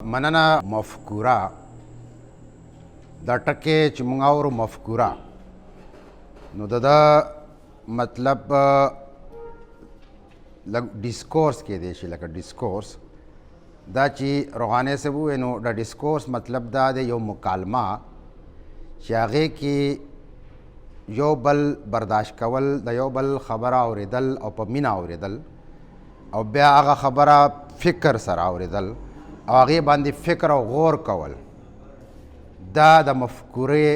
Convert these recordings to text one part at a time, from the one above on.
مننه. مفکوره، دا ټکی چې مونږ اورو مفکوره، نو د ده مطلب لږ discourse کې دی شي، لکه discourse دا چې روغانې صاحب ووایي، نو د discourse مطلب دا دی یو مکالمه چې هغې کې یو بل برداشت کول، د یو بل خبره اورېدل او په مینه اورېدل او بیا هغه خبره فکر سره اورېدل او هغې باندې فکر او غور کول، دا د مفکورې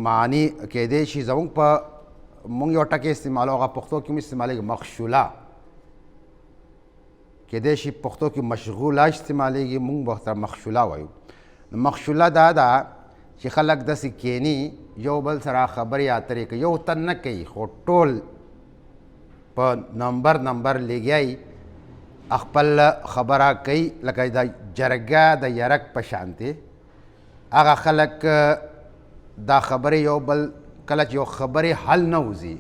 معنی کېدی شي. زموږ په مونږ یو ټکی استعمالو، هغه پښتو کې هم استعمالېږي، مخشوله. کېدای شي پښتو کې مشغوله استعمالېږي، مونږ ورته مخشوله وایو. نو مخشوله دا ده چې خلک داسې کینی، یو بل سره خبرې اترې کوي، یو تن نه کوي خو ټول په نمبر نمبر لګیایي خپل خبره کوي، لکه د جرګه د یرک په شانتې. هغه خلک دا خبرې یو بل، کله چې یو خبرې حل نه وځي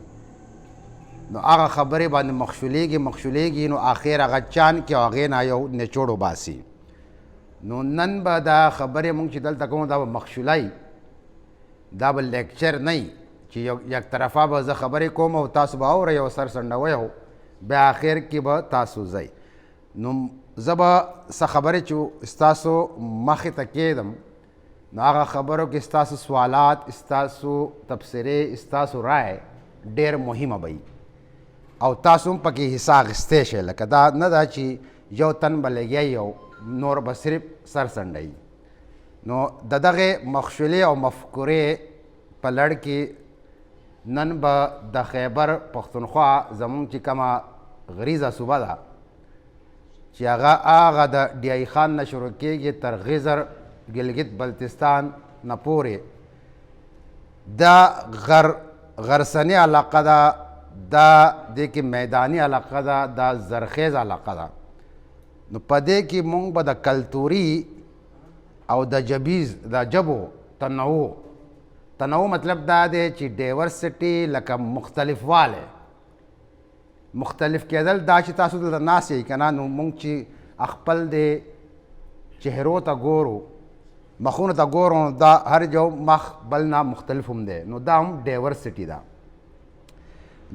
نو هغه خبرې باندې مخشولېږي مخشولېږي، نو اخر هغه چان کې هغې نه یو نچوړ وباسي. نو نن به دا خبرې مونږ چې دلته کوو دا به مخشولای، دا به lecture نه چې یو یک طرفه به زه خبرې کوم او تاسو به اورئ او سر څنډوئ او بیا اخر کې به تاسو ځئ. نو زه به څه خبرې چې ستاسو مخې ته کېدم، نو هغه خبرو کې ستاسو سوالات، ستاسو تبصرې، ستاسو رای ډېر مهمه به وي او تاسو هم پکې حصه اخیستی شئ. لکه دا نه ده چې یو تن به لګیا یو نور به صرف سر څنډوي. نو د دغې مخشولې او مفکورې په لړ کې نن به د خیبر پښتونخوا زمونږ چې کومه غریزه صوبه ده چې هغه هغه د ډي آی خان نه شروع کېږي تر غزر ګلګت بلتستان نه پورې، دا غرسنی علاقه ده، دا دې کې میداني علاقه ده، دا زرخیز علاقه ده. نو په دې کې مونږ به د کلتوري او د جبیز د جبو تنوع، تنوع مطلب دا دی چې diversity، لکه مختلفوالی، مختلف کېدل. دا چې تاسو دلته ناست یئ که نه، نو مونږ چې خپل دې چهرو ته ګورو، مخونو ته ګورو، نو دا هر یو مخ بل نه مختلف هم دی، نو دا هم diversity ده.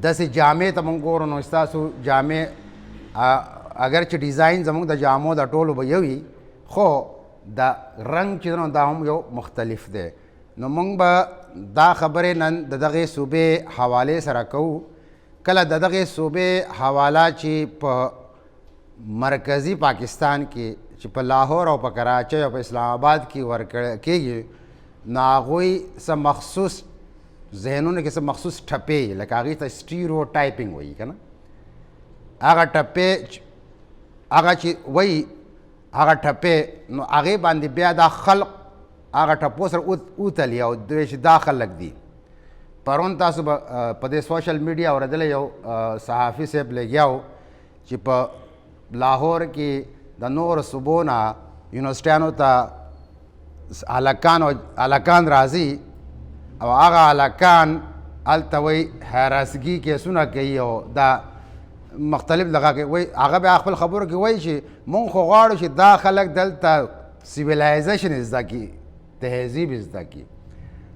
داسې جامې ته مونږ ګورو، نو ستاسو جامې اگر چې ډیزاین زمونږ د جامو د ټولو به یو وي، خو د رنګ چې نو دا هم یو مختلف دی. نو مونږ به دا خبرې نن د دغې صوبې حوالې سره کوو. کله د دغې صوبې حواله چې په مرکزي پاکستان کې چې په لاهور او په کراچۍ او په اسلام آباد کې ورکړ کېږي، نو هغوی څه مخصوص ذهنونو کې څه مخصوص ټپې، لکه هغې ته stereotyping وایي که نه، هغه ټپې هغه چې وایي هغه ټپې، نو هغې باندې بیا دا خلق هغه ټپو سره وتلي او دوی چې دا خلک دي. پرون تاسو به په دې social media اورېدلی، یو صحافي صاحب لګیا و چې په لاهور کې د نورو صوبو نه یونیورسټیانو ته هلکان او هلکان راځي او هغه هلکان هلته وایي هراسګي کیسونه کوي او دا مختلف دغه کوي. وایي هغه بیا خپل خبرو کې وایي چې مونږ خو غواړو چې دا خلک دلته civilization زده کړي، تهذیب زده کړي.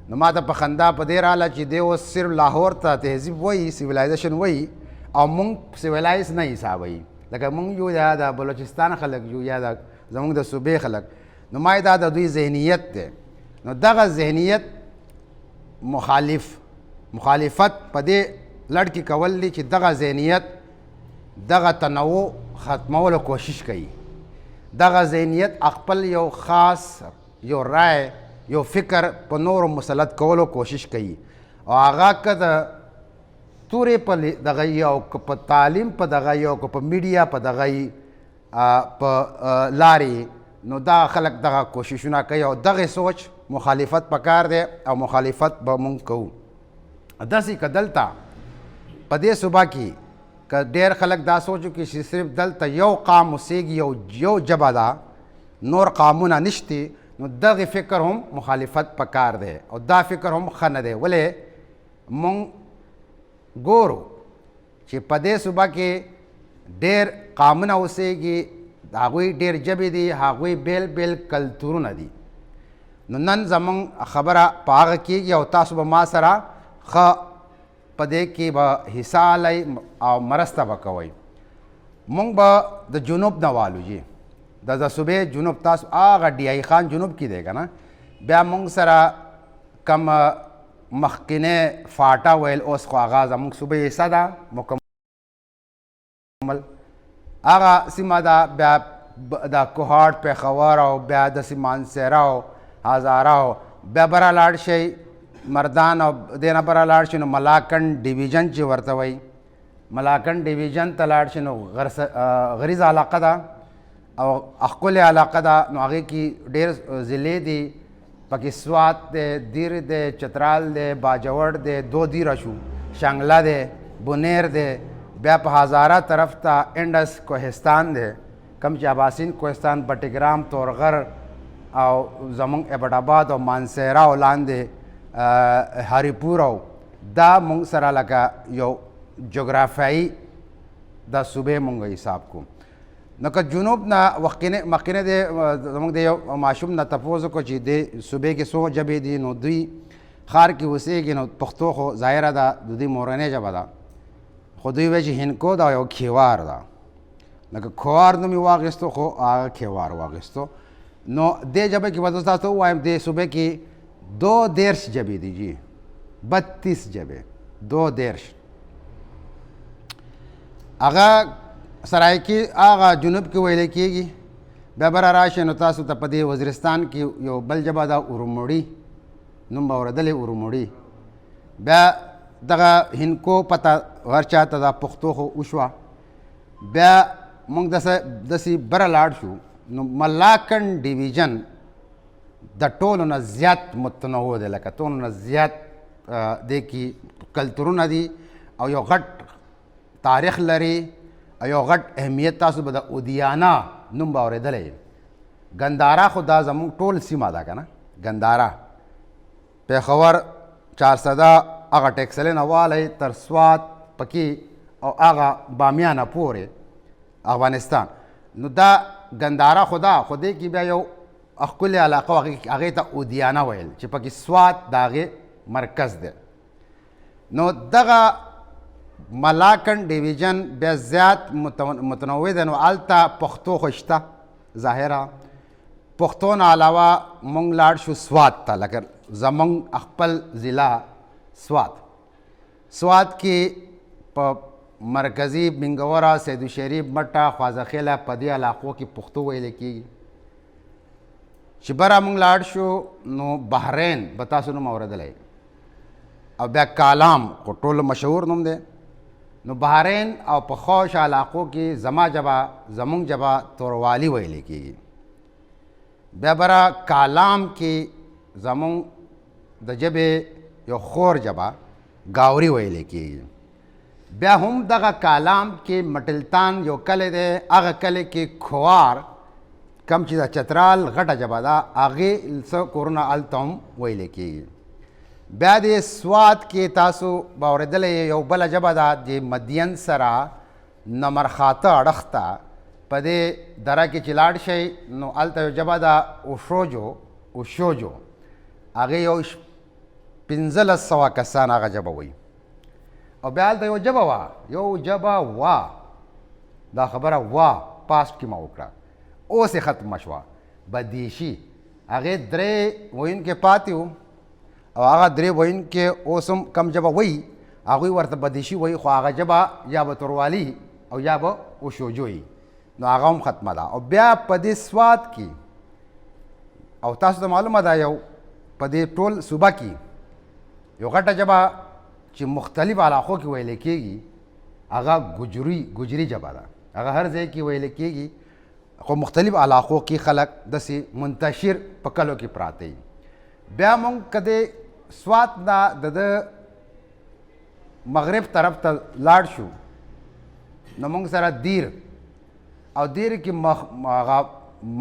نو ما ته په خندا په دې راله چې دی اوس صرف لاهور ته تهذیب وایي، civilization وایي او مونږ civilize نه حسابوي، لکه مونږ یو یا د بلوچستان خلک یو یا د زمونږ د صوبې خلک. نو ما دا د دوی ذهنیت دی. نو دغه ذهنیت مخالفت په دې لړ کې کول دي چې دغه ذهنیت دغه تنوع ختمولو کوشش کوي. دغه ذهنیت خپل یو خاص یو رای یو فکر په نورو مسلط کولو کوشش کوي او هغه که د تورې په دغه یو که په تعلیم په دغه یو که په میډیا په دغه په لارې، نو دا خلک دغه کوششونه کوي او دغه سوچ مخالفت پکار دی او مخالفت به مونږ کوو. داسې که دلته په دې صوبه کې که ډېر خلک دا سوچ وکړي چې صرف دلته یو قام اوسېږي، یو ژبه ده، نور قامونه نشته، نو دغه فکر هم مخالفت پکار دی او دا فکر هم ښه نه دی. ولې مونږ ګورو چې په دې صوبه کې ډېر قامونه اوسېږي، د هغوی ډېر ژبې دي، هغوی بېل بېل کلتورونه دي. نو نن زمونږ خبره په هغه کېږي او تاسو به ما سره ښه په دې کې به حصه الی او مرسته به کوئ. مونږ به د جنوب نه والو جي، د صوبې جنوب، تاسو هغه ډي آی خان جنوب کې دی که نه. بیا مونږ سره کم مخکنی فاټا ویل، اوس خو هغه زمونږ صوبې حصه ده مکمل هغه سیمه ده. بیا د کوهاټ، پېښور او بیا داسې مانسهره او هزاره او بیا بره لاړ شئ مردان او دې نه بره لاړ شئ نو ملاکنډ ډیویژن چې ورته وایي، ملاکنډ ډیویژن ته لاړ شئ نو غریزه علاقه ده او ښکلې علاقه ده. نو هغې کې ډېر ضلعې دي، پکې سوات دی، دیر دی، چترال دی، باجوړ دی، دو دیره شو، شنګله دی، بونیر دی، بیا په هزاره طرف ته انډس کوهستان دی، کوم چې اباسین کوهستان، بټګرام، تورغر او زمونږ ایبټ آباد او مانسهره او لاندې هریپور او دا مونږ سره لکه یو جغرافیایي د صوبې مونږ حساب کو. نو که جنوب نه وخکینه مخکینه دی زمونږ د یو ماشوم نه تپوس وکړو چې د صوبې کې څو ژبې دي، نو دوی ښار کې اوسېږي، نو پښتو خو ظاهره ده د دوی مورنۍ ژبه ده، خو دوی وایي چې هندکو دا یو کیوار ده، لکه کوار نوم یې واخیستو خو هغه کیوار واخیستو. نو دې ژبه کې به زه تاسو ته ووایم دې صوبې کې 32 ژبې دي جي، 32 ژبې، 32. هغه سرایکي هغه جنوب کې ویل کېږي. بیا بره راشئ نو تاسو ته په دې وزیرستان کې یو بل ژبه ده، اورموړي نوم به اورېدلی، اورموړي. بیا دغه هندکو پته هر چا ته دا پښتو خو وشوه. بیا موږ داسې بره لاړ شو نو ملاکنډ ډیویژن د ټولو نه زیات متنوع دی، لکه ټولو نه زیات دې کې کلتورونه دي او یو غټ تاریخ لري او یو غټ اهمیت. تاسو به د اودیانا نوم به اورېدلی. ګندارا خو دا زموږ ټول سیمه ده که نه، ګندارا، پېښور، چارسده، هغه ټیکسلې نه والی تر سوات پکې او هغه بامیانه پورې افغانستان. نو دا ګندارا خو ده، خو دې کې بیا یو ښکلې علاقه وه، هغې ته اودیانه ویل چې پکې سوات د هغې مرکز دی. نو دغه ملاکنډ ډیویژن بیا زیات متنوع دی. نو هلته پښتو خو شته ظاهره، پښتو نه علاوه مونږ لاړ شو سوات ته، لکه زمونږ خپل ضلع سوات. سوات کې په مرکزي بنګوره، سیدو شریف، مټه، خوازخېله په دې علاقو کې پښتو ویل کېږي. چې بره مونږ لاړ شو نو بحرین به تاسو نوم اورېدلی او بیا کالام خو ټولو مشهور نوم دی. نو بحرین او په خوش علاقو کې زما ژبه، زمونږ ژبه توروالي ویل کېږي. بیا بره کالام کې زمونږ د ژبې یو خور ژبه ګاوري ویل کېږي. بیا هم دغه کالام کې مټلتان یو کلی دی، هغه کلی کې کوار کم چې د چترال غټه ژبه ده هغې څه کورونه هلته هم ویل کېږي. بیا د سوات کې تاسو به اورېدلی یو بله ژبه ده د مدین سره نمرخاته اړخ ته په دې دره کې چې لاړ شئ نو هلته یو ژبه ده اوشوجو، اوشوجو هغې یو 1500 کسان هغه ژبه وایي. او بیا هلته یو ژبه وه، یو ژبه وه، دا خبره وه پاست کې ما وکړه، اوس یې ختمه شوه. بدیشي هغې درې ویونکي پاتې وو او هغه درې ویونکي اوس هم کم ژبه وایي، هغوی ورته بدیشي وایي، خو هغه ژبه یا به توروالی او یا به اوشوجو وي، نو هغه هم ختمه ده. او بیا په دې سوات کې او تاسو ته معلومه ده یو په دې ټول صوبه کې یو غټه ژبه چې مختلف علاقو کې ویل کېږي هغه ګجري ژبه ده، هغه هر ځای کې ویل کېږي، خو مختلف علاقو کې خلک داسې منتشر په کلو کې پراته وي. بیا مونږ که د سوات نه د ده مغرب طرف ته لاړ شو نو مونږ سره دیر، او دیر کې هغه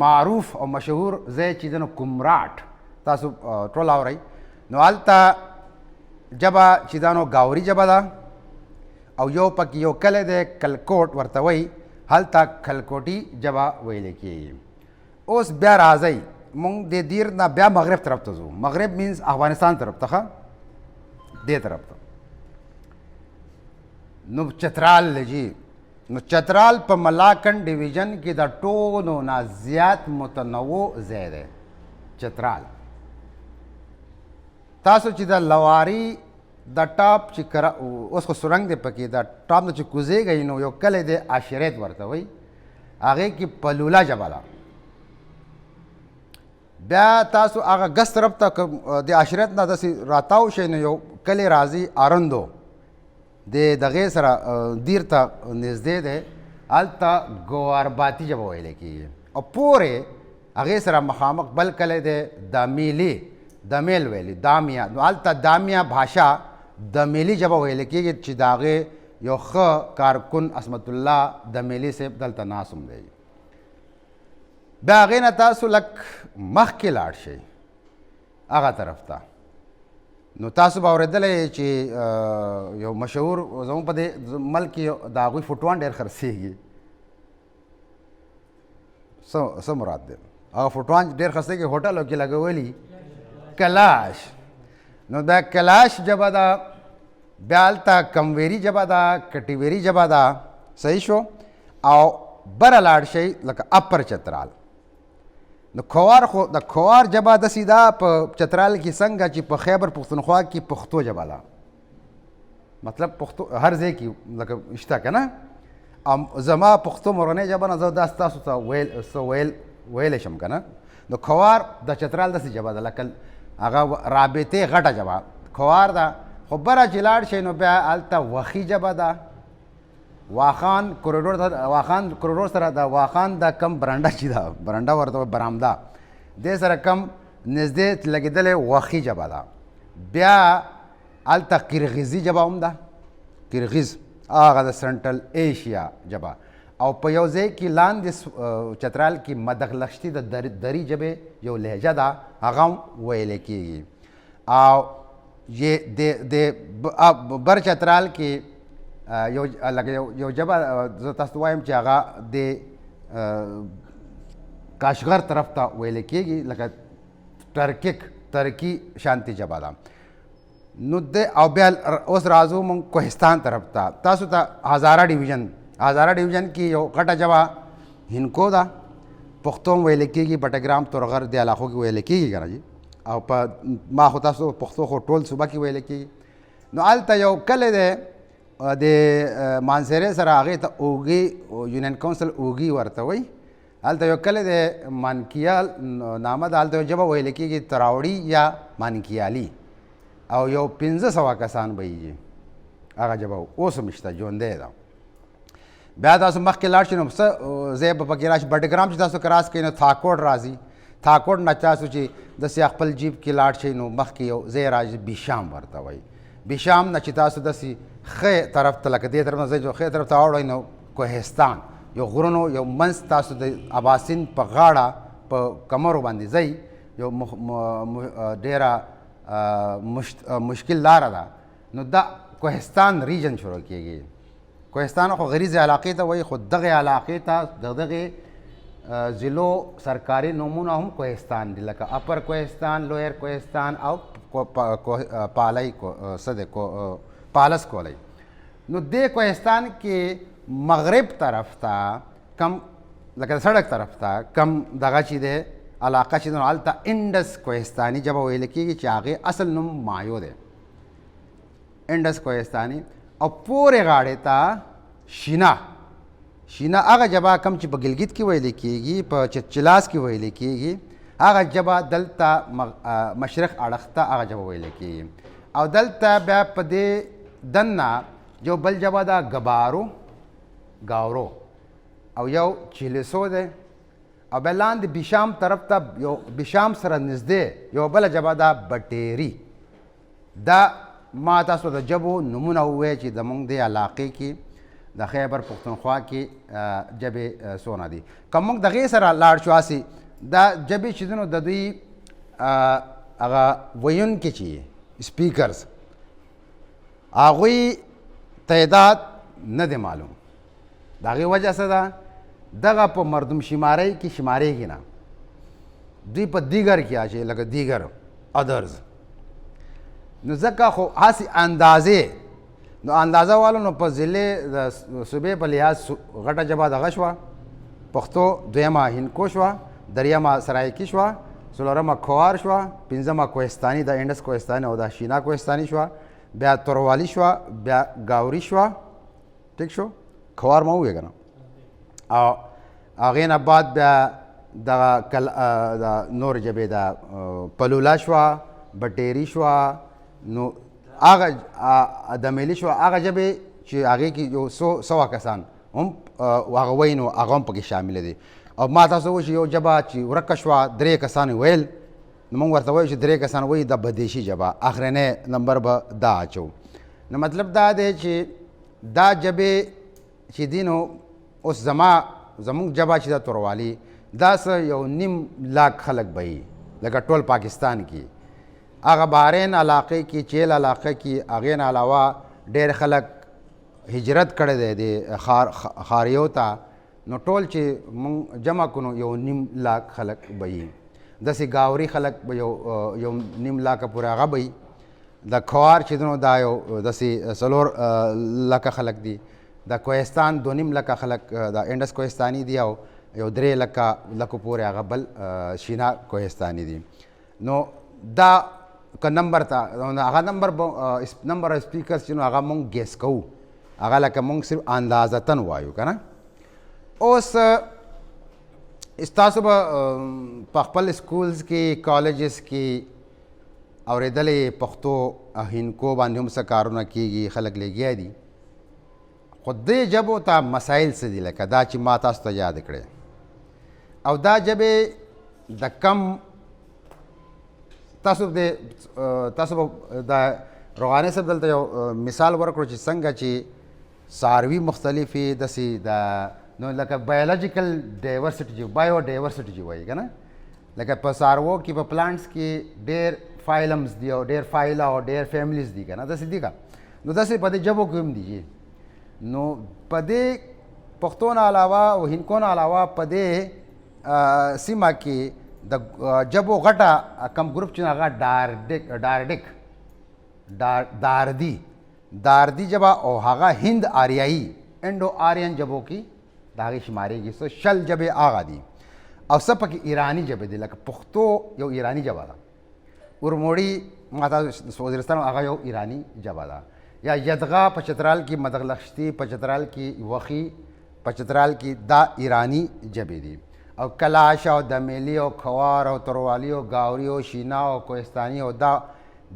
معروف او مشهور ځای چې دی نو کمراټ، تاسو ټول اورئ. نو هلته ژبه چې ده نو ګاوري ژبه ده، او یو پکې یو کلی دی کلکوټ ورته وایي، هلته کلکوټي ژبه ویل کېږي. اوس بیا راځئ مونږ د دیر نه بیا مغرب طرف ته ځو. مغرب مینز افغانستان طرف ته، ښه دې طرف ته. نو چترال لجی، نو چترال په ملاکنډ ډیویژن کې د ټولو نه زیات متنوع ځای دی چترال. تاسو چې د لواری د ټاپ چې کرا اوس خو سرنګ دی پکې، د ټاپ نه چې کوزېږئ نو یو کلی دی عشریت ورته وایي، هغې کې پلوله ژبه ده. بیا تاسو هغه ګس طرف ته د عشریت نه داسې راتاو شئ نو یو کلی راځي ارندو، د دغې سره دیر ته نږدې دی، هلته ګوارباتي ژبه ویل کېږي. او پورې هغې سره مخامخ بل کلی دی دمیلي، دمیل ویلي دامیا، نو هلته دامیا بھاشا دمیلي ژبه ویل کېږي چې د هغې یو ښه کارکن عصمت الله دمیلي صاحب دلته ناست هم دی. بیا هغې نه تاسو لږ مخکې لاړ شئ هغه طرف ته، نو تاسو به اورېدلی چې یو مشهور زموږ په دې ملک کې د هغوی فوټوان ډېر خرڅېږي. څه مراد دی؟ هغه فوټوان ډېر خرڅېږي، هوټلو کې لګولي کلاش. نو دا کلاش ژبه ده، بیا هلته کمویري ژبه ده، کټیویري ژبه ده، صحیح شو. او بره لاړ شئ لکه اپر چترال، نو کوار خو د کوار ژبه داسې ده په چترال کې څنګه چې په خیبر پښتونخوا کې پښتو ژبه ده، مطلب پښتو هر ځای کې لکه شته که نه. زما پښتو مورنۍ ژبه نه، زه دا ستاسو ته ویل څه ویل ویلی شم که نه. نو کوار د چترال داسې ژبه ده لکه هغه رابطې غټه ژبه کوار ده. خو بره چې لاړ شئ نو بیا هلته وخي ژبه ده، واخان کوریډور ته، واخان کوریډور سره د واخان د کم برنډه چې ده، برنډه ورته وایي، برامده دې سره کم نږدې لګېدلې وخي ژبه ده. بیا هلته قرغیزي ژبه هم ده، قرغیز هغه د سنټرل ایشیا ژبه. او په یو ځای کې لاندې چترال کې مدغلښتي د دري ژبې یو لهجه ده، هغه هم ویل کېږي. او یې د بر چترال کې یو لکه یو ژبه زه تاسو ته وایم چې هغه د کاشغر طرف ته ویل کېږي، لکه ترکیک ترکی شانتي ژبه ده. نو د او بیا اوس راځو موږ کوهستان طرف ته. تاسو ته هزاره ډیویژن، هزاره ډیویژن کې یو غټه ژبه هندکو ده، پښتو هم ویل کېږي، بټګرام تورغر دې علاقو کې ویل کېږي که نه جي. او په ما خو تاسو پښتو خو ټول صوبه کې ویل کېږي. نو هلته یو کلی دی د مانسهرې سره، هغې ته اوګي یونین کونسل اوګي ورته وایي. هلته یو کلی دی مانکیال نامه ده، هلته یو ژبه ویل کېږي تراوړي یا مانکیالي، او یو 500 کسان به یې هغه ژبه اوس هم شته، ژوندی ده. بیا تاسو مخکې لاړ شئ نو څه ځای به پکې راشي، بټګرام چې تاسو کراس کړئ نو تھاکوټ راځي، تھاکوټ نه تاسو چې داسې خپل جیب کې لاړ شئ نو مخکې یو ځای راځي بیشام ورته وایي. بیشام نه چې تاسو داسې ښی طرف ته لکه دې طرف نه ځئ چې ښی طرف ته اوړئ نو کوهستان یو غرونو یو منځ تاسو د اباسین په غاړه په کمرو باندې ځئ، یو ډېره مشکل لاره ده. نو دا کوهستان ریجن شروع کېږي. کوهستان خو غریزې علاقې ته وایي، خو دغې علاقې ته د دغې ضلعو سرکاري نومونه هم کوهستان دي، لکه اپر کوهستان، لویر کوهستان او پالۍ څه دی پالس کولۍ. نو دې کوهستان کې مغرب طرف ته کم لکه د سړک طرف ته کم دغه چې دی علاقه چې ده، نو هلته انډس کوهستاني ژبه ویل کېږي چې هغې اصل نوم مایو دی، انډس کوهستاني. او پورې غاړې ته شینا، شینا هغه ژبه کم چې په ګلګت کې ویل کېږي، په چلاس کې ویل کېږي، هغه ژبه دلته مشرق اړخ ته هغه ژبه ویل کېږي. او دلته بیا په دې دننه یو بل ژبه ده ګبارو، ګاورو، او یو چیلسو دی. او بیا لاندې بشام طرف ته یو بشام سره نږدې یو بله ژبه ده بټیري. دا ما تاسو د ژبو نومونه وویل چې زموږ دې علاقې کې د خیبر پښتونخوا کې ژبې څونه دي. که موږ دغې سره لاړ شو هسې دا ژبې چې دي نو د دوی هغه ویونکي چې سپیکرز هغوی تعداد نه دی معلوم. د هغې وجه څه ده؟ دغه په مردم شمارۍ کې شمارېږي نه، دوی په دیګر کې اچي، لکه دیګر ادرز. نو ځکه خو هسې اندازې، نو اندازه والو نو په ضلع د صوبې په لحاظ غټه ژبه دغه شوه پښتو، دویمه هندکو شوه، دریمه سرایکي شوه، څلورمه کوار شوه، پنځمه کوهستاني، د انډس کوهستاني او د شینا کوهستاني شوه، بیا توروالی شوه، بیا ګاوري شوه. ټیک شو؟ کوار ما وویل که نه. او هغې نه بعد بیا دغه کل د نور ژبې د پلولا شوه، بټیري شوه، نو هغه د میلي شوه، هغه ژبې چې هغې کې یو څو سوه کسان هم هغه وایي، نو هغه هم پکې شامل دي. او ما تاسو وویل چې یو ژبه چې ورکه شوه، درې کسان ویل، نو موږ ورته وایو چې درې کسان وایي د بدیشي ژبه، اخرنی نمبر به دا اچو. نو مطلب دا دی چې دا ژبې چې دي، نو اوس زما زموږ ژبه چې ده توروالي، دا څه یو نیم لاک خلک به یي لکه ټول پاکستان کې، هغه بحرین علاقې کې، چیل علاقه کې، هغې نه علاوه ډېر خلک هجرت کړی دی د ښاریو ته. نو ټول چې مونږ جمع کړو یو نیم لاک خلک به یي. داسې ګاوري خلک به یو نیم لاکه پورې هغه به یي. د کوار چې دنو دا یو داسې څلور لکه خلک دي. د کوهستان 2.5 لکه خلک د انډس کوهستاني دي، او یو درې لکو پورې هغه بل شینا کوهستاني دي. نو دا که نمبر ته هغه نمبر نمبر اف سپیکرز چې نو هغه مونږ ګیس کوو، هغه لکه مونږ صرف اندازتن وایو که نه. اوس ستاسو به په خپل سکولز کې، کالجز کې اورېدلې پښتو هندکو باندې هم څه کارونه کیږي، خلک لګیا دي. خو دې ژبو ته مسایل څه دي، لکه دا چې ما تاسو ته یاد کړې، او دا ژبې د کم تاسو د تاسو د روغاني صاحب دلته یو مثال ورکړو چې څنګه چې څاروي مختلفې داسې د نو لکه بایولوژیکل ډایورسټي چې بایو ډایورسټي چې وایي که نه، لکه په څاروو کې، په پلانټس کې ډېر فایلمز دي او ډېر فایلا او ډېر فیملیز دي که نه، داسې دي که. نو داسې په دې ژبو کې هم دي. نو په دې پښتو نه علاوه او هندکو نه علاوه په دې سیمه کې د ژبو غټه کم ګروپ چې هغه ډارډک ډارډک داردي داردي ژبه او هغه هند آریایي انډو آریان ژبو کې د هغې شمارېږي. څه 20 ژبې هغه دي، او څه پکې ایراني ژبې دي، لکه پښتو یو ایراني ژبه ده، اورموړي ماته وزیرستان هغه یو ایراني ژبه ده، یا یدغا په چترال کې، مدغلخشتي په چترال کې، وخي په چترال کې، دا ایراني ژبې دي. او کلاش او دمیلی او کوار او تروالي او ګاوري او شینا او کوهستاني او دا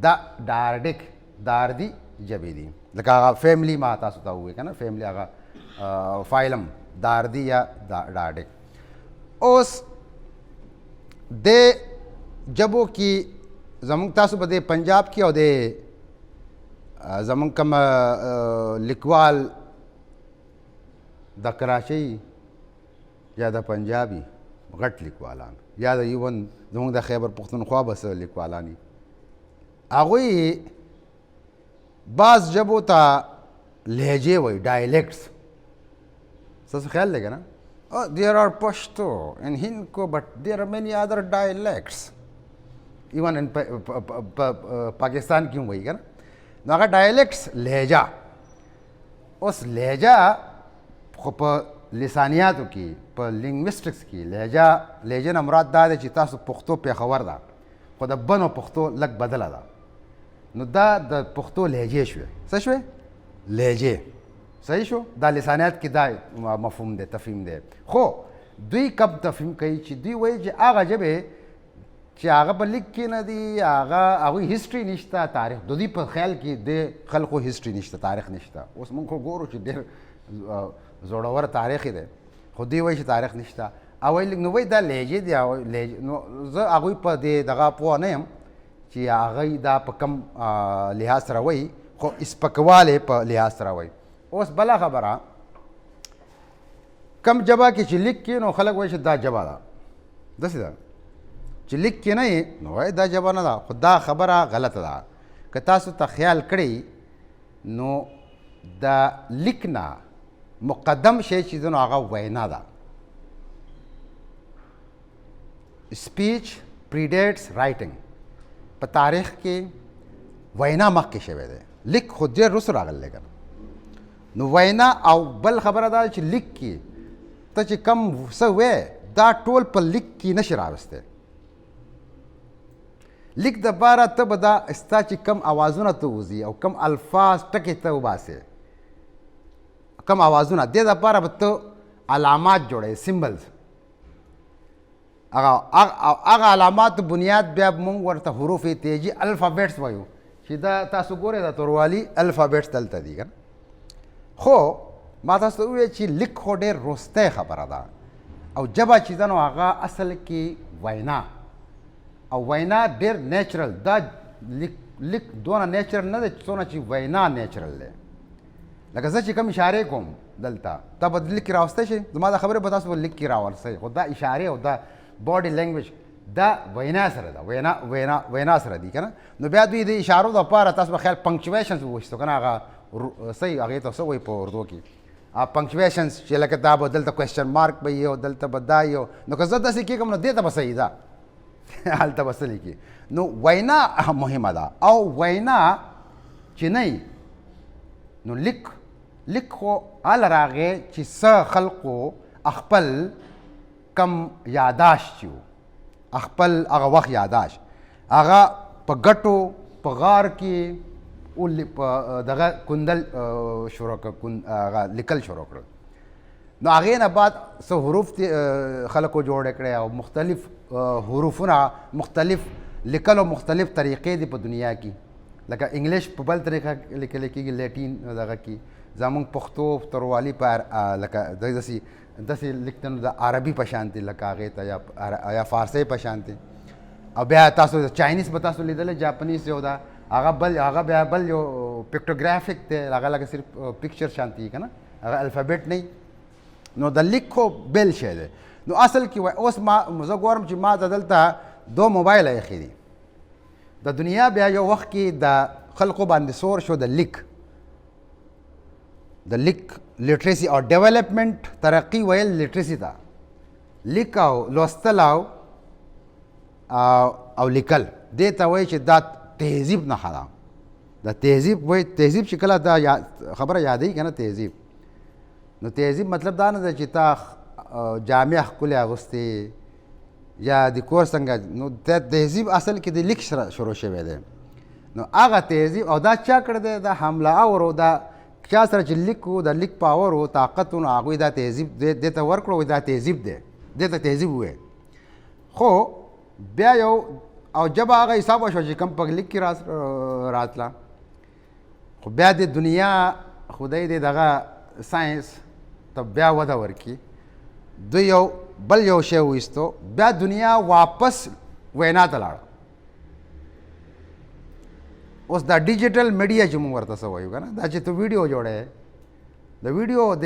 دا ډارډک داردي ژبې دي. لکه هغه فیملی ما تاسو ته وویل که نه، فیملی هغه فایلم داردي یا ډارډک. اوس د ژبو کې زمونږ تاسو په دې پنجاب کې او د زمونږ کوم لیکوال د کراچۍ یا د پنجابي غټ لیکوالان یا د ایون زمونږ د خیبر پښتونخوا به څه لیکوالان، هغوی بعض ژبو ته لهجې وایي، ډایلیکټس. ستاسو خیال دی که نه؟ Oh, there are Pashto in Hindko, but there are many other dialects. Even in Pakistan کې هم وایي که نه. نو هغه ډایلیکټس لهجه. اوس لهجه خو په لسانیاتو کې، په لینګویسټکس کې لهجه، لهجه نه مراد دا دی چې تاسو پښتو پېښور ده، خو د بنو پښتو لږ بدله ده، نو دا د پښتو لهجې شوې. څه شوې؟ لهجې. صحیح شو؟ دا لسانیات کې دا مفهوم دی، تفهیم دی. خو دوی کم تفهیم کوي چې دوی وایي چې هغه ژبې چې هغه په لیک کې نه دي، هغه هغوی هسټري نشته، تاریخ د دوی په خیال کې د خلکو هسټري نشته، تاریخ نشته. اوس موږ خو ګورو چې ډېر زوړور تاریخ دی، خو دوی وایي چې تاریخ نشته. او وایي نو وایي دا لهجې دي. لهجې نو زه هغوی په دې دغه پوه نه یم چې هغوی دا په کم لحاظ سره وایي، خو سپکوالی په لحاظ سره وایي. اوس بله خبره، کم ژبه کې چې لیک کې نو خلک وایي چې دا ژبه ده، داسې ده چې لیک کې نه یې نو وایي دا ژبه نه ده، خو دا خبره غلطه ده. که تاسو ته خیال کړئ نو د لیک نه مقدم شی چې ده نو هغه وینا ده. سپیچ پریډیټس رائټنګ. په تاریخ کې وینا مخکې شوی دی، لیک خو ډېر وروسته راغلی دی که نه. نو وینا او بل خبره دا چې لیک کې ته چې کم څه وې دا ټول په لیک کې نشي راوستی. لیک د پاره ته به دا ستا چې کم اوازونه ته وځي او کم الفاظ ټکې ته وباسې، کم اوازونه دې دپاره به ته علامات جوړوې، سیمبلز. هغه هغه علامات بنیاد بیا مونږ ورته حروف تیجی الفابیټس وایو، چې دا تاسو ګورئ دا توروالي الفابیټس دلته دي که. خو ما تاسو ته وویل چې لیک خو ډېر وروستی خبره ده، او ژبه چې ده نو هغه اصل کې وینا، او وینا ډېر نیچرل دا. لیک دونه نیچرل نه دی څونه چې وینا نیچرل دی. لکه زه چې کوم اشارې کوم دلته، تا به لیک کې راوستی شي، زما دا خبرې به تاسو په لیک کې راورسئ، خو دا اشارې او دا باډي لینګویج دا وینا سره ده، وینا وینا وینا سره دي که نه. نو بیا دوی د اشارو دپاره تاسو به خیال پنکچویشنز وویستو که نه، هغه صحیح هغې ته څه وایي په اردو کې پنکچویشنز، چې لکه دا به دلته کوېسچن مارک به یي او دلته به دا یو. نو که زه داسې کېږم نو دې ته به صحیح ده، هلته به څه لیکي. نو وینا مهمه ده، او وینا چې نه نو لیک لیک خو هله راغی چې څه خلقو خپل کم یاداشت چې و، خپل هغه وخت یاداشت هغه په ګټو په غار کې په دغه کندل شروع کړ، هغه لیکل شروع کړل. نو هغې نه بعد څه حروف خلکو جوړ کړی، او مختلف حروفونه مختلف لیکلو مختلف طریقې دي په دنیا کې. لکه انګلیش په بل طریقه لیکل کېږي، لیټین دغه کې، زمونږ پښتو تروالي په لکه داسې داسې لیکتنو د عربي په شان دي لکه هغې ته یا فارسۍ په شان دي. او بیا تاسو چاینیز به تاسو لیدلی، جاپنیز یو ده، هغه بل هغه بیا بل یو پکټوګرافیک دی، هغه لکه صرف پکچر شان دی که نه، هغه الفابیټ نه. نو د لیک خو بل شی دی. نو اصل کې اوس ما زه ګورم چې ما ته دلته دوه موبایله ایښي دي. د دنیا بیا یو وخت کې د خلکو باندې سور شو د لیک، د لیک لیټریسي او ډیولپمنټ ترقي ویل لیټریسي ته، لیک او لوستل او لیکل دې ته وایي چې دا تهذیب نښه ده. د تهذیب وایي، تهذیب چې کله دا خبره یادوي که نه تهذیب، نو تهذیب مطلب دا نه ده چې تا جامې ښکلې اغوستې یا د کور څنګه. نو د تهذیب اصل کې د لیک سره شروع شوی دی. نو هغه تهذیب او دا چا کړی دی؟ دا حمله اور دا چا سره چې لیک و، د لیک پاور و طاقت و، نو هغوی دا تهذیب دې ته ورکړو، دا تهذیب دی، دې ته تهذیب ووایي. خو بیا یو او ژبه هغه حساب وشوه چې کوم په لیک کې راتله. خو بیا د دنیا خدای دې دغه ساینس ته بیا وده ورکړي، دوی یو بل یو شی وایستو، بیا دنیا واپس وینا ته لاړه. اوس دا ډیجیټل میډیا چې موږ ورته څه وایو که نه، دا چې ته ویډیو جوړوې، د ویډیو د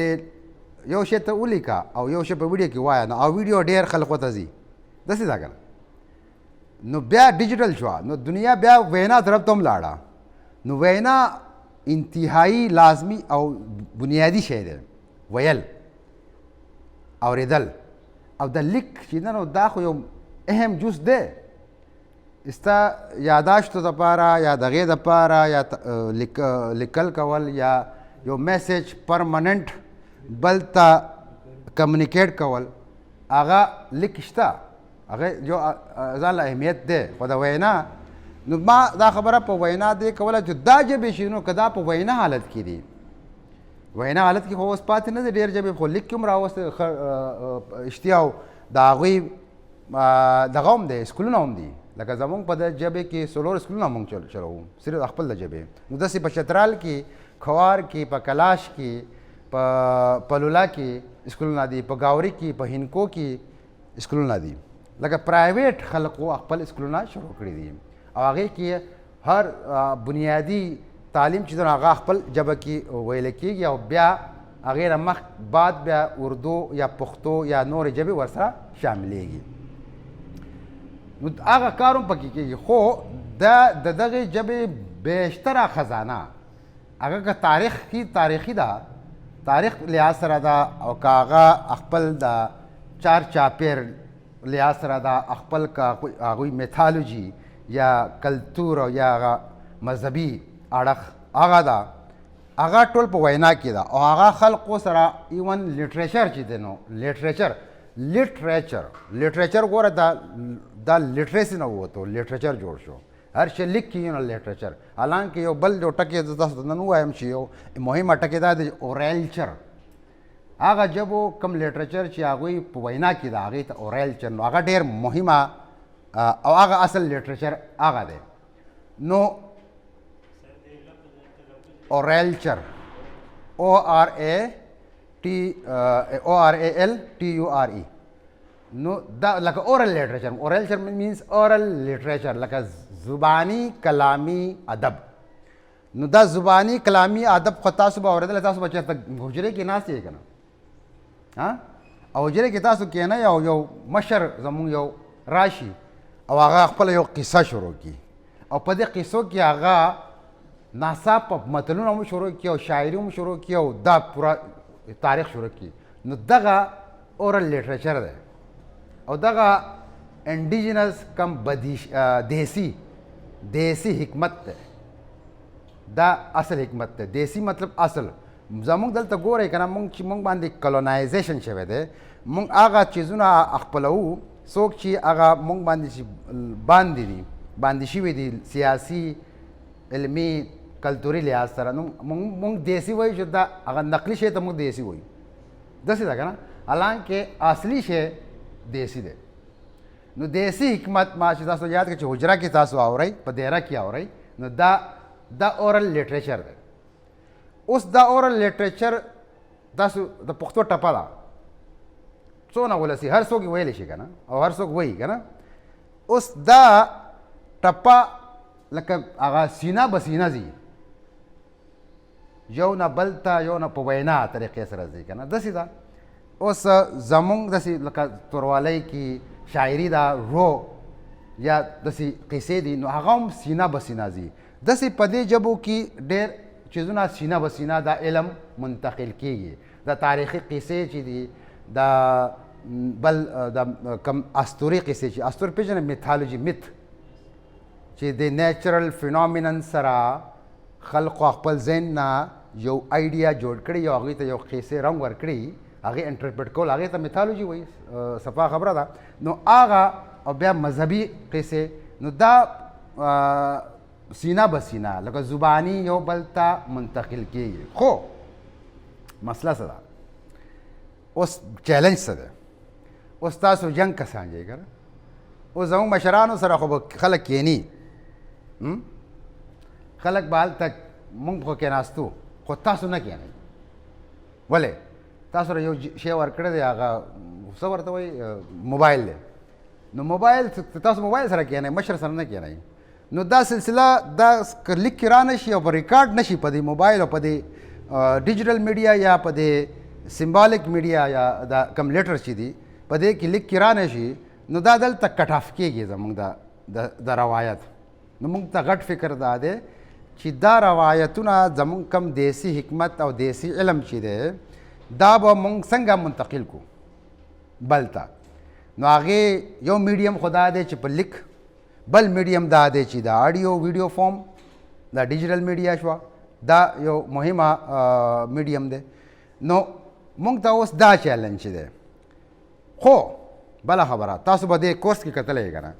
یو شی ته ولیکه او یو شی په ویډیو کې وایه، نو او ویډیو ډېر خلکو ته ځي، داسې ده که نه. نو بیا ډیجیټل شوه، نو دنیا بیا وینا طرف ته هم لاړه. نو وینا انتهایی لازمی او بنیادی شی دی، ویل اورېدل او د لیک چې ده نو دا خو یو اهم جز دی ستا یاداشتو دپاره یا دغې دپاره یا لیکل کول یا یو میسج پرمننټ بل ته کمیونیکیټ کول، هغه لیک شته، هغه یو ځان له اهمیت دی. خو د وینا نو ما دا خبره په وینا دی کوله چې دا ژبې چې نو که دا په وینا حالت کې دي، وینا حالت کې خو اوس پاتې نه دی، ډېر ژبې خو لیک کې هم راوستې اشتیا او د هغوی دغه هم دی، سکولونه هم دي. لکه زمونږ په د ژبې کې څلور سکولونه مونږ چلوو صرف خپل د ژبې. نو داسې په چترال کې، خوار کې، په کلاش کې، په پلولا کې سکولونه دي، په ګاوري کې، په هینکو کې سکولونه دي. لکه پرایویټ خلکو خپل سکولونه شروع کړي دي او هغې کې هر بنیادي تعلیم چې هغه خپل ژبه کې ویل کېږي، او بیا هغې نه مخ بعد بیا اردو یا پښتو یا نورې ژبې ورسره شاملېږي. نو هغه کار هم پکې کېږي. خو د دغې ژبې بیشتره خزانه هغه که تاریخ کې تاریخي ده، تاریخ لحاظ سره ده او که هغه خپل د چار چاپیر لحاظ سره ده، خپل که هغوی میتھالوجي یا کلتور او یا هغه مذهبي اړخ هغه ده، هغه ټول په وینا کې ده. او هغه خلقو سره ایون لټریچر چې دی، نو لټریچر لټریچر لټریچر ګوره، دا لټریسي نه ووتو، لټریچر جوړ شو. هر شی لیک کېږي نو لټریچر. حالانکه یو بل یو ټکی زه تاسو ته نن ووایم چې یو مهمه ټکی دا دی، اورلچر، هغه ژبو کوم لټریچر چې هغوی په وینا کې ده هغې ته اورلچر، نو هغه ډېر مهمه او هغه اصل لټریچر هغه دی. نو اورلچر، او آر ای ټي او آر ای ال ټي یو آر ای، نو دا لکه اورل لټریچر، اورلچر مینز اورل لټریچر، لکه زبانی کلامی ادب. نو دا زبانی کلامی ادب خو تاسو به اورېدلی، تاسو به چېرته حجرې کې ناست یئ که نه؟ ها، او حجرې کې تاسو کښېنئ او یو مشر زمونږ یو راشي او هغه خپله یو قصه شروع کړي، او په دې قصو کې هغه ناڅاپه متلونه هم شروع کړي او شاعري هم شروع کړي او دا پوره تاریخ شروع کړي. نو دغه اورل لټریچر دی او دغه انډیجنس کم بدیش دیسی دیسی حکمت دی، دا اصل حکمت دی. دیسی مطلب اصل. زمونږ دلته ګورئ که نه، مونږ چې مونږ باندې کلونایزیشن شوی دی، مونږ هغه چیزونه خپلوو څوک چې هغه مونږ باندې چې باندې دي، باندې شوي دي سیاسي، علمي، کلتوري لحاظ سره. نو مونږ دیسی وایو چې دا هغه نقلي شی ته مونږ دیسی وایو، داسې ده که نه؟ حالانکه اصلي شی دیسی دی. نو دیسی حکمت ما چې تاسو یاد کړئ چې حجره کې تاسو اورئ، په دیره کې اورئ، نو دا اورل لټریچر دی. اوس دا اورل لټریچر تاسو د پښتو ټپه ده، څونه ولسي هر څوک یې ویلی شي که نه، او هر څوک وایي که نه. اوس دا ټپه لکه هغه سینه به سینه ځي، یو نه بل ته، یو نه په وینا طریقې سره ځي که نه، داسې ده. اوس زمونږ داسې لکه توروالۍ کې شاعري ده رو یا داسې قصې دي، نو هغه هم سینه به سینه ځي. داسې په دې ژبو کې ډېر چیزونه سینه به سینه دا علم منتقل کیږي. دا تاریخي قصې چې دي، دا بل د کم اسطوري قصې چې اسطور پېژنې، میتھالوجي، میت، چې د نیچرل فینومینن سره خلقو خپل ذهن نه یو ایډیا جوړ کړي او هغوی ته یو قصې رنګ ورکړي، هغې انټرپریټ کول، هغې ته میتھالوجي وایي، صفا خبره ده. نو هغه او بیا مذهبي قصې، نو دا سینه به سینه لکه زبانی یو بل ته منتقل کیږي. خو مسله څه ده اوس، چیلنج څه دی اوس؟ تاسو جنګ کسان یئ که نه؟ اوس زموږ مشرانو سره خو به خلک کښېني، خلک به هلته، موږ خو کښېناستو خو تاسو نه کښېنئ. ولې؟ تاسو یو شی ورکړی دی، هغه څه ورته وایي، موبایل دی. نو موبایل تاسو موبایل سره کښېنئ، مشر سره نه کښېنئ. نو دا سلسله دا که لیک کې را نه شي او په ریکارډ نه شي په دې موبایل او په دې ډیجیټل میډیا یا په دې سمبالیک میډیا یا دا کم لیټر چې دي په دې کې لیک کې را نه شي، نو دا دلته کټ اف کېږي زموږ د روایت. نو موږ ته غټ فکر دا دی چې دا روایتونه زموږ کم دیسی حکمت او دیسی علم چې دی دا به موږ څنګه منتقل کو بل ته. نو هغې یو میډیم خو دا دی چې په لیک، بل میډیم دا دی چې دا آډیو ویډیو فارم، دا ډیجیټل میډیا شوه، دا یو مهمه میډیم دی. نو موږ ته اوس دا چیلنج دی. خو بله خبره تاسو به دې کورس کې کتلی که نه،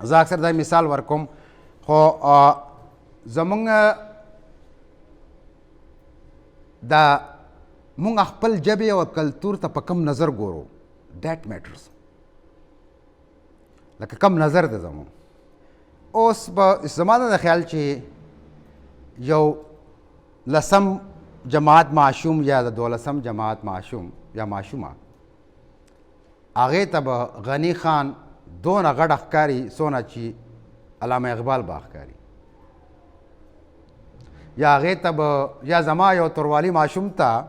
زه اکثر دا مثال ورکوم، خو زمونږ دا مونږ خپل ژبې او کلتور ته په کم نظر ګورو، ډیټ میټرز، لکه کم نظر دی زمونږ. اوس به زما د خیال چې یو لسم جماعت ماشوم یا د دولسم جماعت ماشوم یا ماشومه هغې ته به غني خان دونه غټه ښکاري څونه چې علامه اقبال به ښکاري، یا هغې ته به یا زما یو تروالي ماشوم ته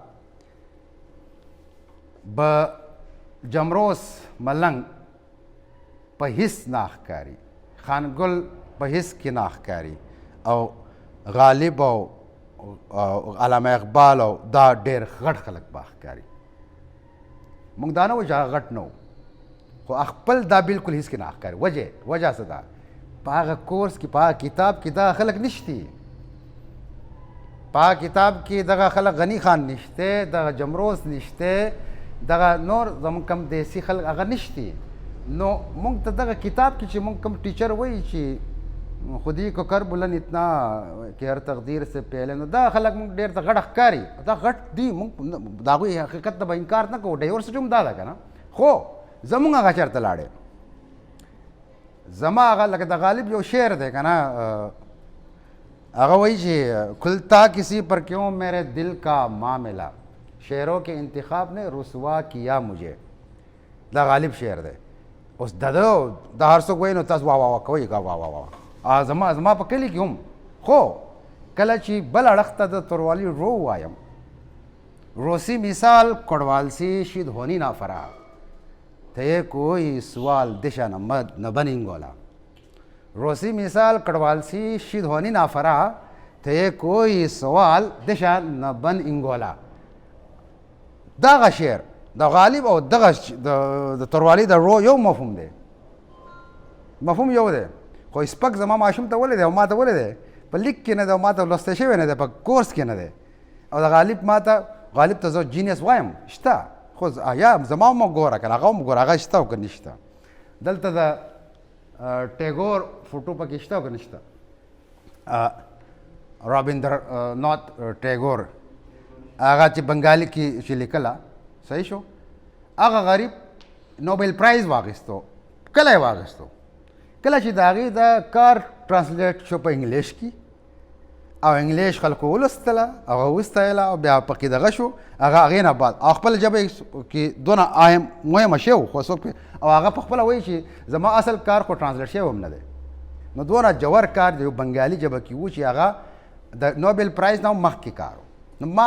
به جمروس ملنګ په هیڅ نه ښکاري، خانګل په هیڅ کې نه ښکاري، او غالب او علامه اقبال او دا ډېر غټ خلک به ښکاري. موږ دا نه وایو چې هغه غټ نه و، خو خپل دا بالکل هیڅ کې نه ښکاري. وجه څه ده؟ په هغه کورس کې، په هغه کتاب کې دغه خلک نشتي. په هغه کتاب کې دغه خلک غني خان نشته، دغه جمروز نشته، دغه نور زموږ کم دیسي خلک هغه نشتي. نو موږ ته دغه کتاب کې چې موږ کم ټیچر وایي چې خودی کو کر بلند اتنا کې هر تقدیر سے پہلے، نو دا خلک موږ ډېر ته غټ ښکاري، دا غټ دي. موږ د هغوی حقیقت ته به انکار نه کوو، ډایورسټي هم دا ده که نه. خو زموږ هغه چېرته لاړی؟ زما هغه لکه د غالب یو شعر دی که نه، هغه وایي چې کھلتا کسی پر کیوں میرے دل کا معاملہ، شعروں کے انتخاب نے رسوا کیا مجھے. دا غالب شعر دی. اوس د ده دا هر څوک وایي نو تاسو وا وا وا کوئ، وا وا وا. زما په کلي کې هم، خو کله چې بل اړخ ته د توروالی رو وایم، روسی مثال کړوالسی شید هونی نافرا ته کوئی سوال دشا نه بنینګولا. روسی مثال کړوالسی شید هونی نافرا ته کوئی سوال دشا نه بن انګولا. دغه شعر د غالب او دغه د توروالی د رو یو مفهوم دی، مفهوم یو دی. خو سپک زما ماشوم ته ولې دی او ما ته ولې دی؟ په لیک کې نه دی او ما ته لوستی شوی نه دی، په کورس کې نه دی. او د غالب ما ته، غالب ته زه جینیس وایم شته، خو یا زما هم وګوره که نه هغه هم وګوره، هغه شته او که نشته. دلته د ټیګور فوټو پکې شته او که نشته؟ رابندر نات ټیګور هغه چې بنګالي کې چې لیکله، صحیح شو. هغه غریب نوبل پرایز واخیستو. کله یې واخیستو؟ کله چې د هغې د کار ټرانسلیټ شو په انګلیش کې، او انګلیش خلکو ولوستله، هغه وستایله او بیا پکې دغه شو. هغه هغې نه بعد او خپله ژبه کې دونه اهم مهمه شی و، خو څوک او هغه په خپله وایي چې زما اصل کار خو ټرانسلیټ شوی هم نه دی. نو دونه جوور کار د یو بنګالي ژبه کې و چې هغه د نوبل پرایز نه مخکې کار و. نو ما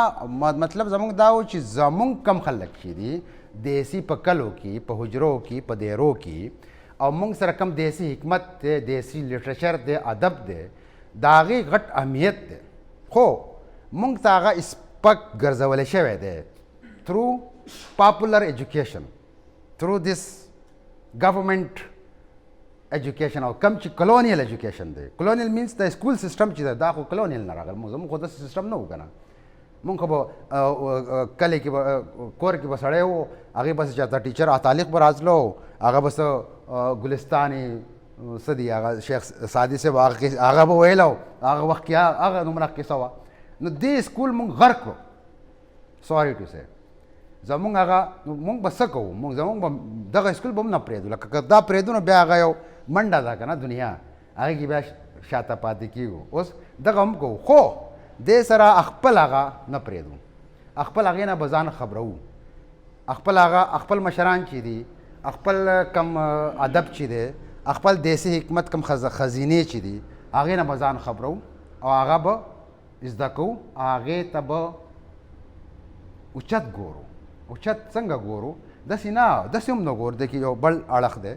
مطلب زمونږ دا و چې زمونږ کم خلک چې دي دیسي په کلو کې، په حجرو کې، په دیرو کې، او مونږ سره کم دیسي حکمت دی، دیسي لټریچر دی، ادب دی، د هغې غټ اهمیت دی. خو مونږ ته هغه سپک ګرځولی شوی دی through popular education, through this government education او کم چې کلونیل ایجوکیشن دی. کلونیل مینس د سکول سیستم چې ده، دا خو کلونیل نه راغل. زموږ خو داسې سیستم نه و که نه. مونږ خو به کلي کې به کور کې به سړی و، هغې پسې چاته ټیچر اتالیق به راتلو، هغه به څه ګلستاني څه دي، هغه شیخ سعدي صاحب هغه به ویل، او هغه وخت کې هغه دومره قصه وه. نو دې سکول مونږ غرق کړو، سوري ټو سي. زمونږ هغه مونږ به څه کوو؟ مونږ زمونږ به دغه سکول به هم نه پرېږدو. لکه که دا پرېږدو نو بیا هغه یو منډه ده که نه، دنیا هغې کې بیا شاته پاتې کېږو. اوس دغه هم کوو، خو دې سره خپل هغه نه پرېږدو، خپل هغې نه به ځان خبروو، خپل هغه خپل مشران چې دي، خپل کم ادب چې دی، خپل دیسي حکمت کم خزینې چې دي، هغې نه به ځان خبروو او هغه به زده کوو، هغې ته به اوچت ګورو. اوچت څنګه ګورو؟ داسې نه، داسې هم نه ګورو. دې کې یو بل اړخ دی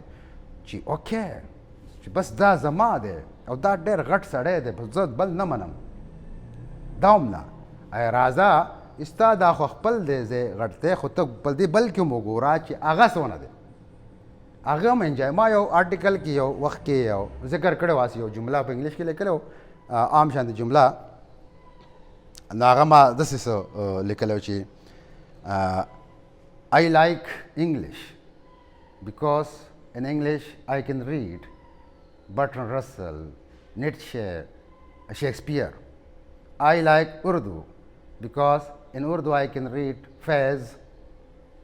چې okay چې بس دا زما دی او دا ډېر غټ سړی دی، بس زه بل نه منم، دا هم نه. ای راځه ستا دا خو خپل دی، زه غټ دی، خو ته په دې بل کې هم وګوره چې هغه څونه دی، هغه هم انجوای. ما یو آرټیکل کې یو وخت کې یو ذکر کړی و، یو جمله په انګلیش کې لیکلی و، عام شان جمله. نو هغه ما داسې څه لیکلی و چې I like English because in English I can read Bertrand Russell, Nietzsche, Shakespeare. I like Urdu because in Urdu I can read Faiz,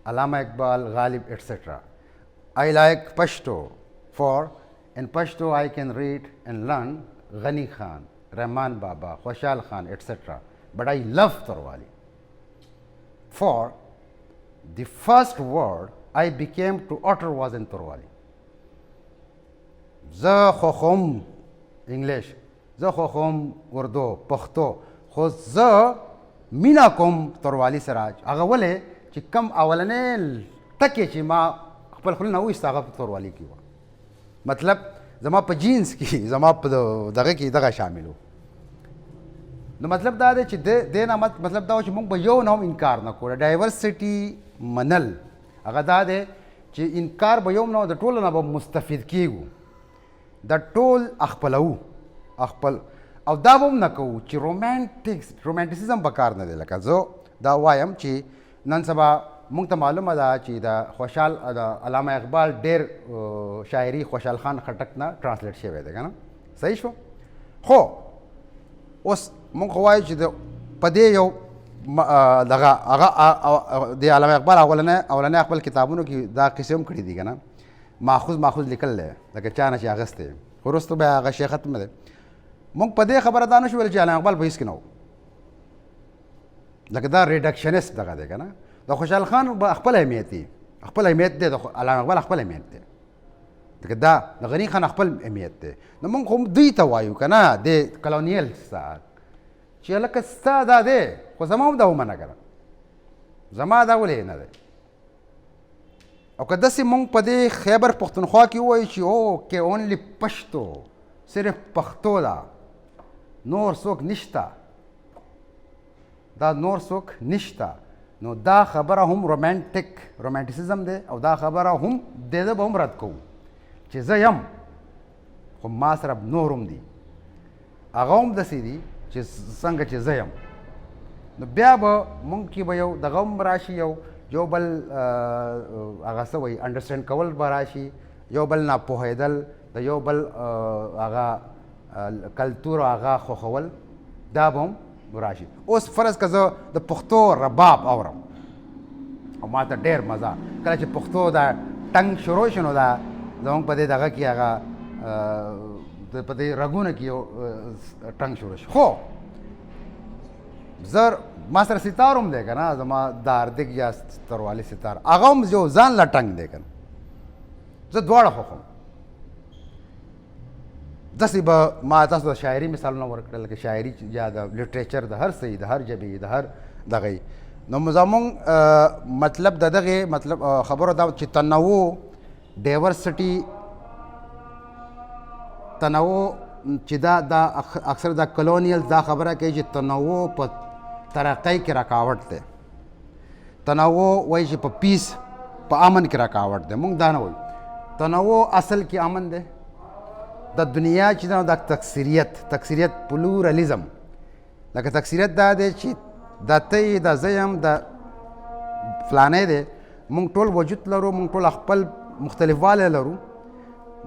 Allama Iqbal, Ghalib, etc. I like Pashto for in Pashto I can read and learn Ghani Khan, Rahman Baba, Khushal Khan, etc. But I love Torwali for the first word I became to utter was in Torwali. زه خوښوم انګلیش، زه خوښوم اردو، پښتو، خو زه مینه کوم توروالی سره. هغه ولې چې کم اولنې ټکی چې ما خپل خولې نه وویست هغه په توروالی کې وه. مطلب زما په جینس کې، زما په دغه کې دغه شامل و. نو مطلب دا دی چې د دې نه مطلب دا و چې موږ به یو نه هم انکار نه کوو. ډایورسټي منل هغه دا دی چې انکار به یو نه، د ټولو نه به مستفید کیږو، د ټول خپلو خپل، او دا به هم نه کوو چې رومانټیسزم په کار نه دی. لکه زه دا وایم چې نن سبا موږ ته معلومه ده چې د خوشحال د علامه اقبال ډېر شاعري خوشحال خان خټک نه ټرانسلیټ شوی دی که نه، صحیح شو. خو اوس موږ خو وایو چې د په دې یو دغه هغه د علامه اقبال اولنی خپل کتابونو کې دا قصې هم کړې دي که نه، ماخوذ لیکل دی لکه چا نه چې اخیستی، خو وروسته بیا هغه شی ختم دی. موږ په دې خبره دا نه شو ویلی چې علامه اقبال په هېڅ کې نه و، لکه دا ریډکشنست دغه دی که نه. د خوشحال خان به خپل اهمیت دی، خپل اهمیت دی، د علامه اقبال خپل اهمیت دی، لکه دا د غني خان خپل اهمیت دی. نو موږ خو دوی ته وایو که نه، د کلونیل ستا چې هلکه ستا دا دی، خو زما هم دا ومنه که نه، زما دا ولې نه دی. او که داسې موږ په دې خیبر پښتونخوا کې ووایو چې او کې اونلي پښتو، صرف پښتو ده، نور څوک نشته، دا نور څوک نشته، نو دا خبره هم رومانټیسزم دی، او دا خبره هم د ده به هم رد کوو چې زه یم خو ما سره نور هم دي، هغه هم داسې دي چې څنګه چې زه یم. نو بیا به مونږ کې به یو دغه هم راشي، یو بل هغه څه وایي انډرسټینډ کول به راشي، یو بل نه پوهېدل، د یو بل هغه کلتور هغه خوښول دا به هم راشي. اوس فرض که زه د پښتو رباب اورم او ما ته ډېر مزه کله چې پښتو دا ټنګ شروع شي، نو دا زموږ په دې دغه کې هغه په دې رګونو کې یو ټنګ شروع شي. خو زر ما سره ستار هم دی که نه، زما د اردک یا ستروالي ستار هغه هم یو ځان له ټنګ دی که نه، زه دواړه خوښوم. داسې به ما تاسو د شاعري مثالونه ورکړل، لکه شاعري یا د لټریچر د هر څه، د هر ژبې، د هر دغه. نو زمونږ مطلب د دغې مطلب خبرو دا چې تنوع، ډایورسټي، تنوع چې دا اکثر دا کلونیل دا خبره کوي چې تنوع په ترقۍ کې رکاوټ دی، تنوع وایي چې په پیس په امن کې رکاوټ دی. مونږ دا نه وایو، تنوع اصل کې امن دی. د دنیا چې دا تکثیریت پلورلیزم، لکه تکثیریت دا دی چې دا ته یې، دا زه یم، دا فلانی دی، مونږ ټول وجود لرو، مونږ ټول خپل مختلفوالی لرو،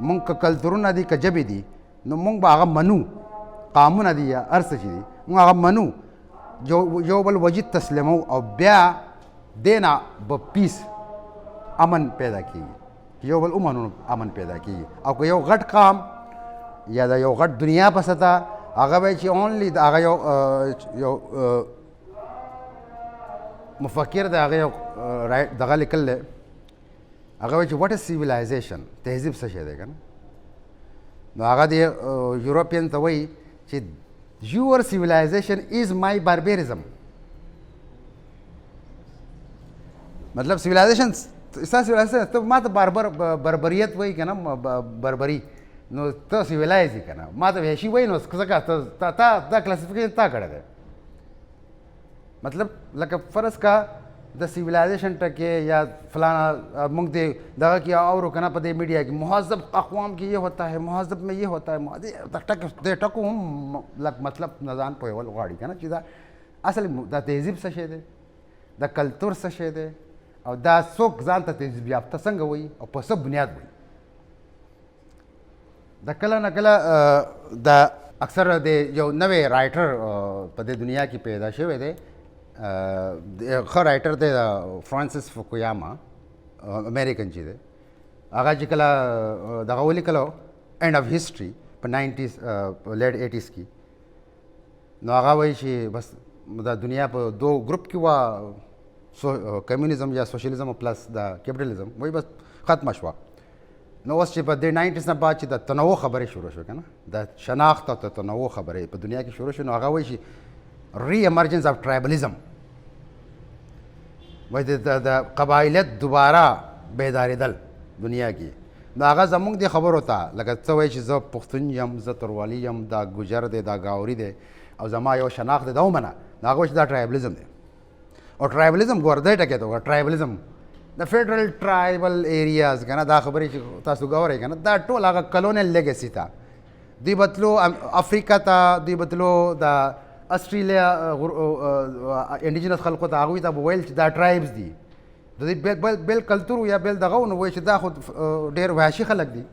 مونږ که کلتورونه دي که ژبې دي، نو مونږ به هغه منو، قامونه دي یا هر څه چې دي مونږ هغه منو، یو بل وجود تسلیمو، او بیا دې نه به پیس امن پیدا کیږي، یو بل ومنو امن پیدا کیږي. او که یو غټ قام یا د یو غټ دنیا په سطح هغه به چې اونلي د هغه یو مفکر دی، هغه یو دغه لیکل دی، هغه وایي چې واټ از سیویلایزیشن، تهذیب څه شی دی که نه. نو هغه د یوروپین ته وایي چې your civilization is my barbarism. مطلب سیویلایزیشن ستا سیویلایزیشن ته ما ته بربریت وایي که نه، بربري، نو ته سیویلایز یې که نه، ما ته وحشي وایي، نو ځکه ته تا دا کلاسیفیکیشن تا کړی دی. مطلب لکه فرض کا د سیویلایزیشن ټکی یا فلانا موږ دې دغه کې اورو که نه په دې میډیا کې مهذب اقوام کې یې ہوتا ہے، مهذب میں یہ ہوتا ہے، ټکو دې ټکو هم لک مطلب نه ځان پوهول غواړي که نه، چې دا اصل دا تهذیب څه شی دی، دا کلتور څه شی دی، او دا څوک ځان ته تهذیب یافته څنګه وایي او په څه بنیاد وایي. د کله نه کله د اکثر د یو نوی رایټر په دې دنیا کې پیدا شوی دی، ښه رایټر دی فرانسیس فوکویاما، امریکن چې دی، هغه چې کله دغه ولیکلو اینډ اف هسټري په ناینټیز لیټ ایټیز کې، نو هغه وایي چې بس دا دنیا په دوه ګروپ کې وه، کمیونزم یا سوشلیزم پلس د کیپټلیزم، وایي بس ختمه شوه. نو اوس چې په دې ناینټیز نه بعد چې د تنوع خبرې شروع شوې که نه، د شناخت او د تنوع خبرې په دنیا کې شروع شوې، نو هغه وایي چې ری ایمرجنس اف ټرایبلیزم، وایي د قبایلیت دوباره بیدارېدل دنیا کې. نو هغه زمونږ دې خبرو ته لکه څه وایي چې زه پښتون یم، زه تروالي یم، دا ګجر دی، دا ګاوري دی، او زما یو شناخت دی، دا ومنه. نو هغه وایي چې دا tribalism دی. او tribalism ګوره، دی ټکی ته وګوره، tribalism د federal tribal areas که نه، دا خبرې چې تاسو ګورئ که نه، دا ټول هغه colonial legacy ته. دوی به تلو افریقا ته، دوی به تلو د استرالیا indigenous خلکو ته، هغوی ته به ویل چې دا tribes دي، د دې بل بل کلتور یا بل دغه، نو وایي چې دا خو ډېر وحشي خلک دي.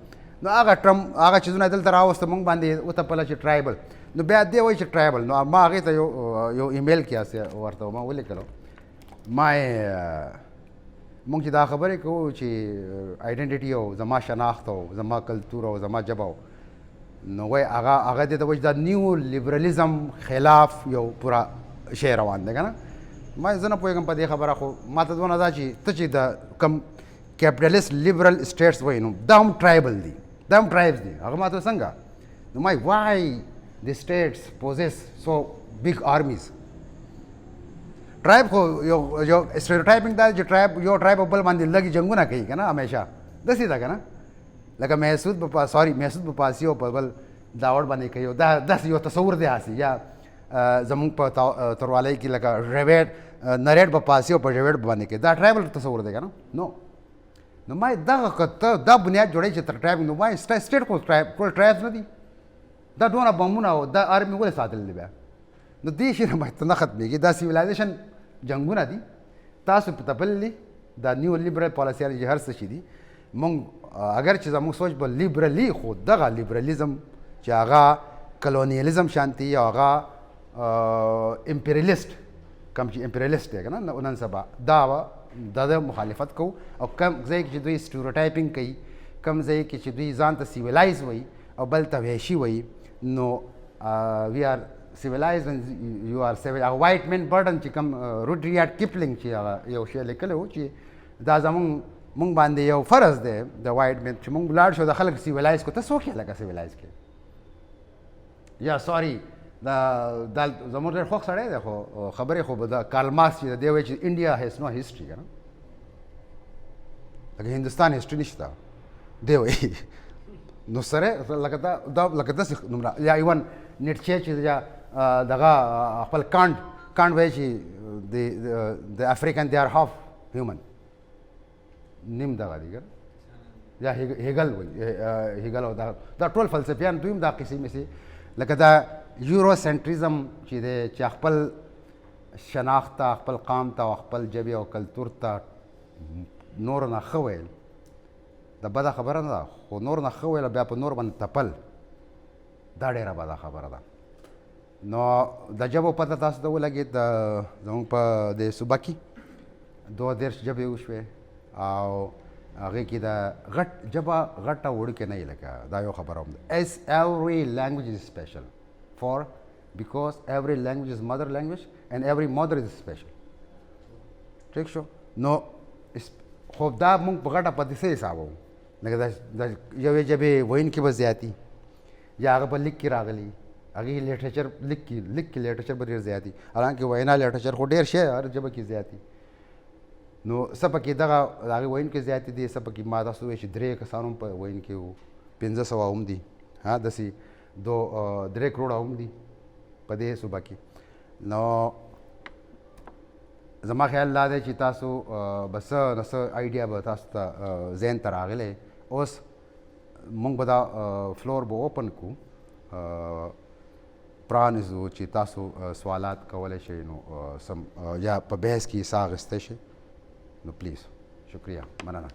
نو هغه ټرم، هغه چیزونه دلته راوسته، مونږ باندې وتپله چې tribal. نو بیا دی وایي چې tribal. نو ما هغې ته یو ایمیل کې هسې ورته ما ولیکلو، ما مونږ چې دا خبرې کوو چې identity او زما شناخت او زما کلتور او زما ژبه، نو وای هغه دې ته وایي چې دا neo liberalism خلاف یو پوره شی روان دی که نه. ما زه نه پوهېږم په دې خبره، خو ما ته دونه ده چې ته چې د کم capitalist liberal states وایي، نو دا هم tribal دي، دا هم tribes دي. هغه ما ته څنګه؟ نو ما why the states possess so big armies؟ Tribe خو یو stereotyping دا چې tribe، یو tribe بل باندې لګي جنگونه کوي که نه، همیشه داسې ده که نه، لکه محسود به، sorry، Mehsud به پاسی او په بل داوړ باندې کوي، دا داسې یو تصور دی هسې. یا زمونږ په تروالۍ کې لکه ریویټ نریټ به پاسی او په ریویټ باندې کوي، دا tribal تصور دی که نه. نو ما دغه که دا بنیاد جوړوي چې تر tribe، نو ما state خو tribe ټول tribes نه دي. دا دونه بمونه او دا army ولې ساتل دي بیا؟ نو دې شي نه نه ختمېږي. دا civilization جنگونه دي، تاسو په تپلي دا neo liberal پالیسیان چې هر څه شي دي. مونږ اگر چې زموږ سوچ به liberally، خو دغه liberalism چې هغه colonialism شانتي او هغه imperialist، کوم چې imperialist دی که نه نن سبا، دا د مخالفت کوو. او کوم ځای کې چې دوی stereotyping کوي، کوم ځای کې چې دوی ځان ته civilize وایي او بل ته وحشي وایي، نو we are civilized and you are civil. هغه white man burden چې کوم روډیارډ کیپلینګ چې هغه یو شی لیکلی و چې دا زمونږ مونږ باندې یو فرض دی د white man چې مونږ لاړ شو د خلک civilize کو. ته څوک یې لکه civilize کې؟ یا sorry، دا زموږ ډېر خوښ سړی دی، خو خبرې خو به د کارل مارکس چې دی وایي چې India has no history که نه، لکه هندوستان history نشته دی وایي. نو سره لکه دا لکه داسې نمره، یا even نیټچه چې یا دغه خپل کانټ وایي چې the African, they are half human، نیم دغه دی. یا هیګل وایي، هیګل او دا ټول فلسفیان دوی هم دا قصې مې لکه دا Eurocentrism چې دی، چې خپل شناخت ته، خپل قام ته او خپل ژبې او کلتور ته نور نه ښه ویل، دا بده خبره نه ده، خو نور نه ښه ویل بیا په نور باندې تپل، دا ډېره بده خبره ده. نو د ژبو پته تاسو ته ولګېد. زموږ په دې صوبه کې 32 ژبې وشوې او هغې کې د غټ ژبه غټه وړوکې نه، لکه دا یو خبره هم ده. As every language is special for because every language is mother language and every mother is special. ټیک شو؟ نو خو دا موږ په غټه په دې څه حسابوو؟ لکه د یوې ژبې ویونکي به زیاتي، یا هغه په لیک کې راغلي، هغې literature لیک کې literature به ډېر زیاتي، حالانکه وینا literature خو ډېر شی هر ژبه کې زیاتي. نو څه پکې دغه د هغې ویونکي زیاتې دي، څه پکې ما تاسو وویل چې درې کسان هم په ویونکي وو، 500 هم دي، ها داسې 2 3 کروړه هم دي په دې صوبه کې. نو زما خیال دا دی چې تاسو به څه نه څه idea به تاسو ته ذهن ته راغلی. اوس موږ به دا floor به open کو، پرانیزو چې تاسو سوالات کولی شئ، نو سم یا په بحث کې حصه اخیستی شئ. نو please، شکریہ، مننه.